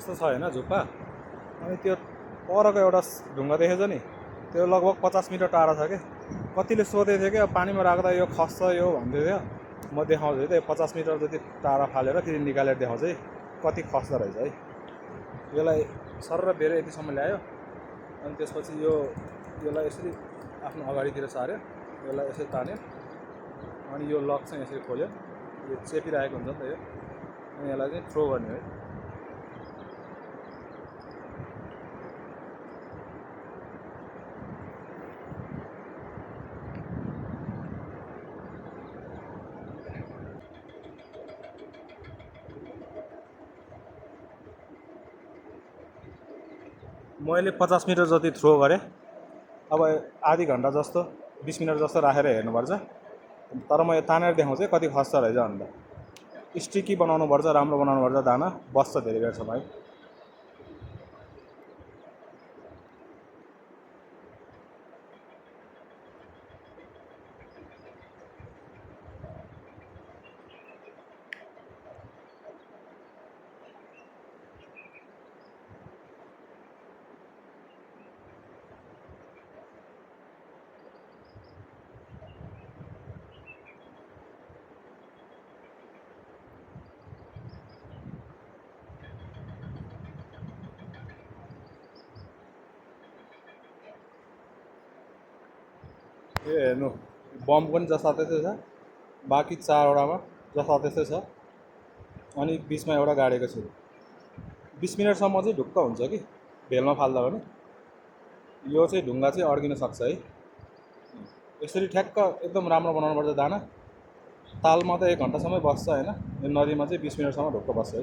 जस्तो छ होइन झुप्पा। अनि त्यो परको एउटा ढुङ्गा देखेछ नि, त्यो लगभग 50 मिटर टाढा छ क्या। कतिले सोधेको थियो कि अब पानीमा राख्दा यो खस्छ यो भन्दै थियो। म देखाउँछु है, 50 मिटर जति टाढा फालेर फेरि निकालेर देखाउँछु है कति खस्दो रहेछ है। यसलाई सरर बेर यतिसम्म ल्यायो, अनि त्यसपछि यसलाई यसरी आफ्नो अगाडितिर सार्यो, यसलाई यसरी तान्यो, अनि यो लक चाहिँ यसरी खोल्यो, यो चेपिरहेको हुन्छ नि त यो, अनि यसलाई चाहिँ थ्रो गर्ने है। मैले 50 मिटर जति थ्रो गरेँ। अब आधी घन्टा जस्तो 20 मिनट जस्तो राखेर हेर्नुपर्छ। तर म यो तानेर देखाउँछु है कति खस्छ रहेछ भनेर। स्टिकी बनाउनुपर्छ, राम्रो बनाउनुपर्छ, दाना बस्छ धेरै बेरसम्म है। यो हेर्नु, बम पनि जस्ता त्यस्तै छ, बाँकी 4वटामा जस्ता त्यस्तै छ, अनि बिचमा एउटा गाडेको छु। 20 मिनटसम्म चाहिँ ढुक्क हुन्छ कि भेलमा फाल्दा पनि। यो चाहिँ ढुङ्गा चाहिँ अड्किन सक्छ है। यसरी ठ्याक्क एकदम राम्रो बनाउनुपर्छ दाना। तालमा त 1 घन्टासम्मै बस्छ होइन, यो नदीमा चाहिँ 20 मिनटसम्म ढुक्क बस्छ है।